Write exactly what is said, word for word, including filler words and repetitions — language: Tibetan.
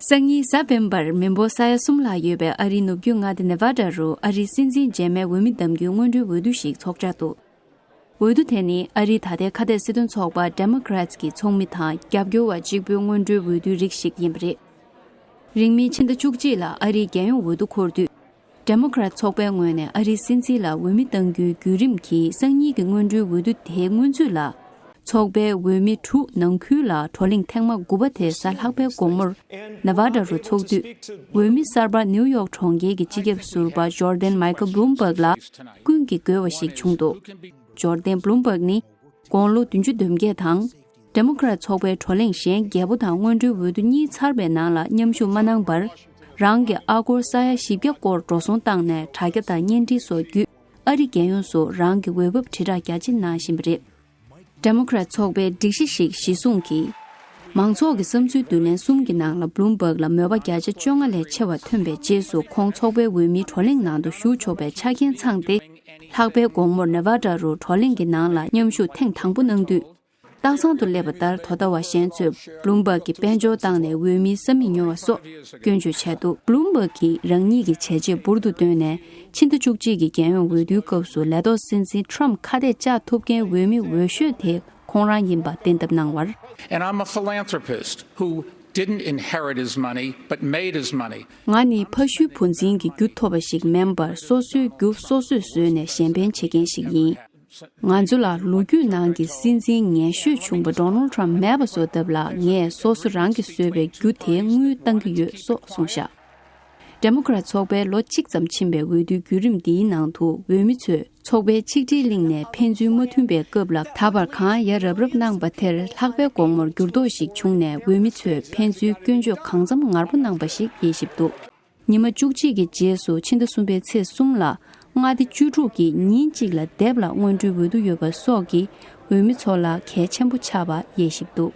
སང་ཉིན་གཟའ་སྤེན་པར་མི་འབོར་ས་ཡ་གསུམ་ལྷག་ཡོད་པའི་ཨ་རིའི་ནུབ་རྒྱུད་མངའ་སྡེ་ནེ་ཝ་ཌ་རུ་ཨ་རིའི་སྲིད་འཛིན་རྗེས་མའི་འོས་མི་གདམ་རྒྱུའི་སྔོན་འགྲོའི་འོས་བསྡུ་ཞིག་འཚོགས་འཆར་འདུག་འོས་བསྡུ་དེ་ནི་ཨ་རིའི་ད་ལྟའི་ཁ་གཏད་སྲིད་དོན་ཚོགས་པ་Democrats གི་ཚོགས་མི་དང་རྒྱབ་སྐྱོར་བ་གཅིག་པུའི་སྔོན་འགྲོའི་འོས་བསྡུའི་རིགས་ཤིག་ཡིན་པ་རེད། རིང་མིན་ཕྱི་ཟླ་བཅུ་གཅིག་ལ་ཨ་རིའི་རྒྱལ་ཡོངས་འོས་བསྡུ་འཁོར་དུས། Democrat ཚོགས་པའི་ངོས་ནས་ཨ་རིའི་སྲིད་འཛིན་ལ་འོས་མི་གཏང་རྒྱུའི་བརྒྱུད་རིམ་གྱི་སང་ཉིན་གྱི་སྔོན་འགྲོའི་འོས་བསྡུ་དེའི་སྔོན་ཚུད་ལ། ཚོགས་པའི་འོས་མི་དྲུག་ནང་ཁུལ་ལ་བགྲོ་གླེང་ཐེངས་མ་དགུ་པ་དེ་གཟའ་ལྷག་པའི་དགོང་མོར་ནེ་ཝ་ཌ་རུ་འཚོགས་དུས། འོས་མི་གསར་པ་ནིའུ་ཡོག་གྲོང་ཁྱེར་གྱི་སྤྱི་ཁྱབ་ཟུར་པ་Jordan Michael Bloomberg ལ་ཀུན་གྱིས་དགོས་པ་ཞིག་བྱུང་འདུག Jordan Bloomberg ནི་དགུང་ལོ་བདུན་ཅུ་དོན་བརྒྱད་དང་། Democrat ཚོགས་པའི་བགྲོ་གླེང་གཞན་བརྒྱད་པོ་དང་སྔོན་འགྲོའི་འོས་བསྡུ་གཉིས་ཚར་བའི་ནང་ལ་མཉམ་ཞུགས་མ་གནང་བར། རང་གི་ཨ་སྒོར་ས་ཡ་བཞི་བརྒྱ་སྐོར་འགྲོ་སོང་བཏང་ནས་དྲ་རྒྱ་དང་བརྙན་འཕྲིན་སོགས་བརྒྱུད་ཨ་རི་རྒྱལ་ཡོངས་སུ་རང་གི་འོས་བབ་དྲིལ་བསྒྲགས་རྒྱ་ཆེ་གནང་བཞིན་པ་རེད། Democrat ཚོགས་པའི་སྒྲིག་གཞི་ཞིག་གཞི་བཟུང་གིས། མང་ཚོགས་ཀྱི་བསམ་ཚུལ་བསྡུ་ལེན་གསུམ་གྱི་ནང་ལ་Bloomberg ལ་མོས་པ་བརྒྱ་ཆ་བཅོ་ལྔ་ལས་ཆེ་བ་ཐོན་པའི་རྗེས་སུ་ཁོང་ཚོགས་པའི་འོས་མིའི་བགྲོ་གླེང་ནང་དུ་ཞུགས་ཆོག་པའི་ཆ་རྐྱེན་ཚང་སྟེ། ལྷག་པའི་དགོང་མོར་ནེ་ཝ་ཌ་རུ་བགྲོ་གླེང་གི་ནང་ལ་མཉམ་ཞུགས་ཐེངས་དང་པོ་གནང་དུས། སྟག་ཚང་དུ་སླེབས་པ་ལྟར་དོ་ཟླ་བ་གཞན་ཚོས་Bloomberg གྱི་དཔལ་འབྱོར་བཏང་ནས་འོས་མིའི་ས་མིག་ཉོ་བ་སོགས་སྐྱོན་བརྗོད་བྱས་འདུག Bloomberg གྱིས་རང་ཉིད་ཀྱི་བྱས་རྗེས་འབུར་དུ་བཏོན་ནས་ཕྱི་ཟླ་བཅུ་གཅིག་གི་རྒྱལ་ཡོངས་འོས་བསྡུའི་སྐབས་སུ་ལས་ཐོག་སྲིད་འཛིན་Trump ཁ་གཏད་བཅག་ཐུབ་མཁན་འོས་མི་འོས་ཤོས་དེ་ཁོང་རང་ཡིན་པ་གཏན་འབེབས་གནང་བར། And I'm a philanthropist who didn't inherit his money, but made his money. ང་ནི་ཕ་ཤུལ་བུ་འཛིན་གྱི་རྒྱུ་ཐོབ་པ་ཞིག་མིན་པར་སོ་སོའི་རྒྱུ་སོ་སོས་བཟོས་ནས་གཞན་ཕན་བྱེད་མཁན་ཞིག་ཡིན། ང་ཚོ་ལ་ལོ་རྒྱུས་ནང་གི་སྲིད་འཛིན་ངན་ཤོས་བྱུང་པ་Donald Trump མེད་པ་བཟོ་ཐབས་ལ་ངས་སོ་སོ་རང་གིས་བཟོས་པའི་རྒྱུ་དེ་དངུལ་གཏང་གི་ཡོད་སོགས་གསུངས་བཞག Democrat ཚོགས་པའི་ལོ་གཅིག་ཙམ་ཕྱིན་པའི་འོས་བསྡུའི་བརྒྱུད་རིམ་འདིའི་ནང་དུ་འོས་མི་ཚོས་ཚོགས་པའི་ཆིག་སྒྲིལ་གླིང་ནས་ཕན་ཚུན་མ་མཐུན་པའི་སྐབས་ལ་ད་བར་གང་ཡ་རབས་རབས་གནང་པ་དེར་ལྷག་པའི་དགོང་མོར་འགྱུར་ལྡོག་ཞིག་བྱུང་ནས་འོས་མི་ཚོས་ཕན་ཚུན་སྐྱོན་བརྗོད་གང་འཚམ་ངར་པོ་གནང་པ་ཞིག་དབྱེ་ཞིབ་འདུག་ཉི་མ་བཅུ་གཅིག་གི་རྗེས་སུ་ཕྱི་ཟླ་གསུམ་པའི་ཚེས་གསུམ་ལ་མངའ་སྡེ་བཅུ་དྲུག་གིས་ཉིན་གཅིག་ལ་སྡེབ་ལ་སྔོན་འགྲོའི་འོས་བསྡུ་ཡོད་པ་སོགས་ཀྱིས་འོས་མི་ཚོ་ལ་གལ་ཆེན་པོ་ཆགས་པ་དབྱེ་ཞིབ་འདུག